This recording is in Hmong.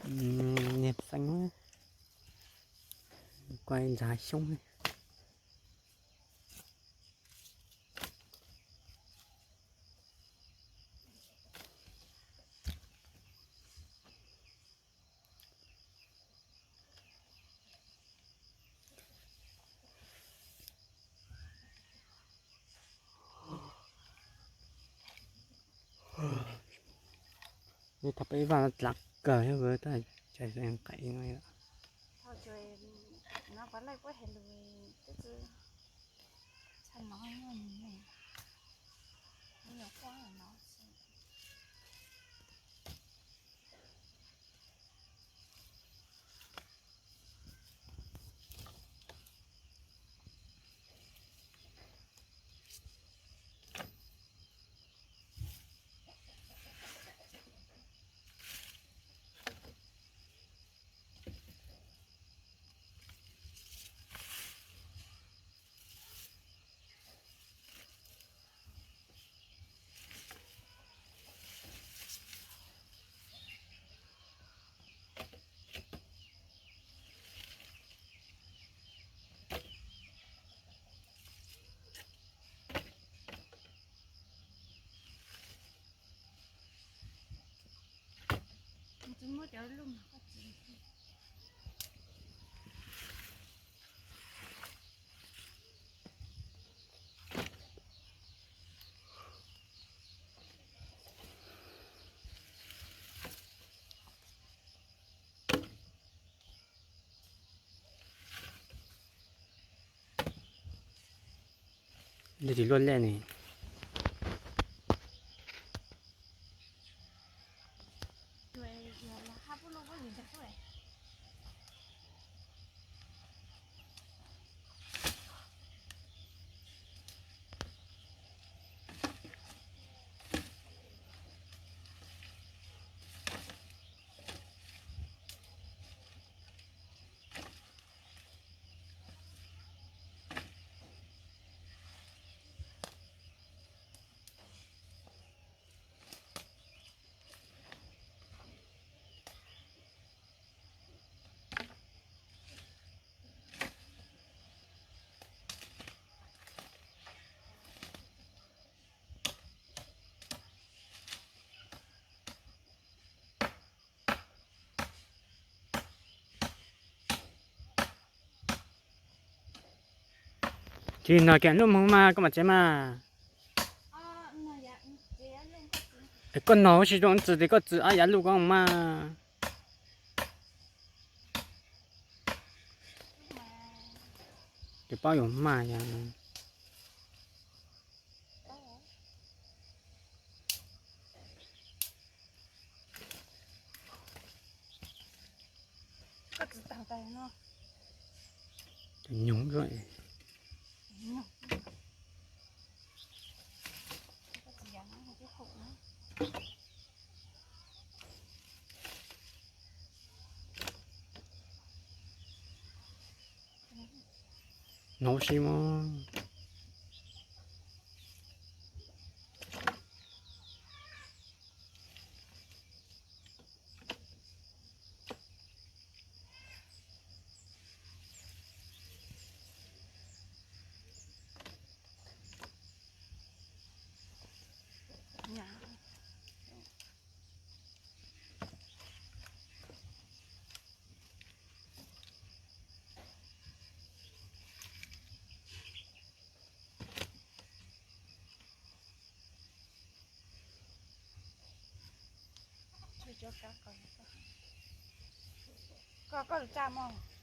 Niag xeev, kuaj ntxhab xyoob. Li thov peb vaj dlav kawg thiab, txawm nqaim no. Lej tim luaj lej ne. Tsis no kiag luj moog mas koj mam tsev mas. Es koj no ua tsis zoo txwm tes koj txwm ob yav luj koj mas. Ces paub yuav maj yog. Tus nyoog zoo. Nov si mas. Koj, koj tsa mog.